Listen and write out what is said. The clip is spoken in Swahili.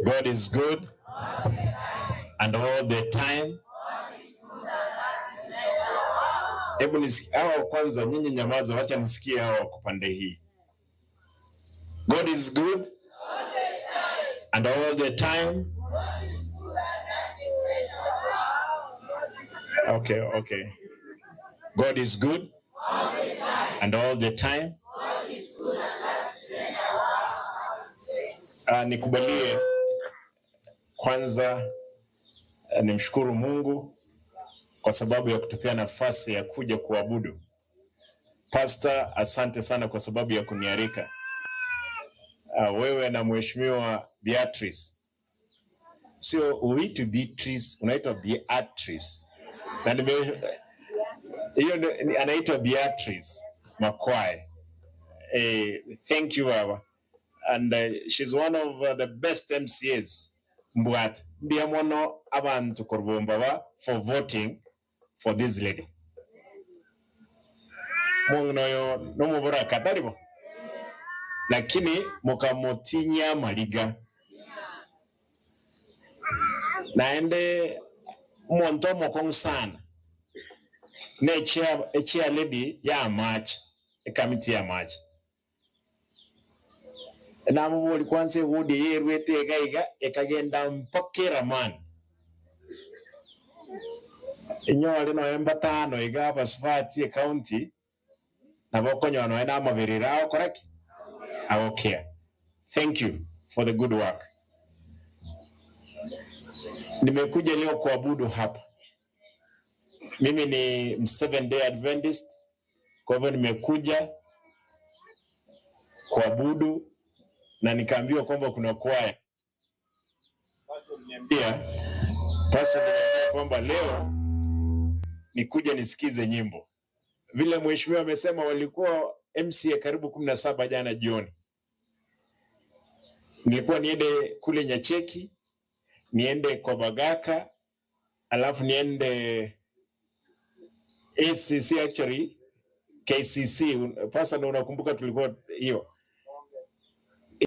God is good and all the time. Hebu nisikie hawa kwanza, nyinyi nyamaza, wacha nisikie hawa kwa pande hii. God is good and all the time. Okay, okay. God is good and all the time. Nikubalie kwanza nimshukuru Mungu kwa sababu ya kutupea nafasi ya kuja kuabudu. Pastor, asante sana kwa sababu ya kunialika. Wewe na Mheshimiwa Beatrice. Sio uitwi Beatrice, unaitwa Beatrice. Na hiyo anaitwa Beatrice Makwai. Thank you, Baba. And she's one of the best MCAs. Mbwat ndiamono abantu korbombaba for voting for this lady. Mung'noyo nomubora kataribo. Lakini mukamotinya maliga. Naende monto mokong sana. Ne chair lady ya match, committee ya match. Namuboli kwanza wodi yerwete gaiga ekagenda mpakera man. Inyore no embatano iga basfati county nabokonyo no ena maberera correct. Okay. Thank you for the good work. Nimekuja leo kuabudu hapa. Mimi ni Seventh Day Adventist, kwa hivyo nimekuja kuabudu na nikaambiwa kwamba kuna kwaya. Pastor aliniambia kwamba leo nikuja nisikize nyimbo. Vile mheshimiwa amesema walikuwa MCA karibu 17 jana jioni. Nilikuwa niende kule Nyacheki, niende kwa Bagaka, alafu niende ACC, actually KCC. Pastor, unakumbuka tulikuwa hiyo.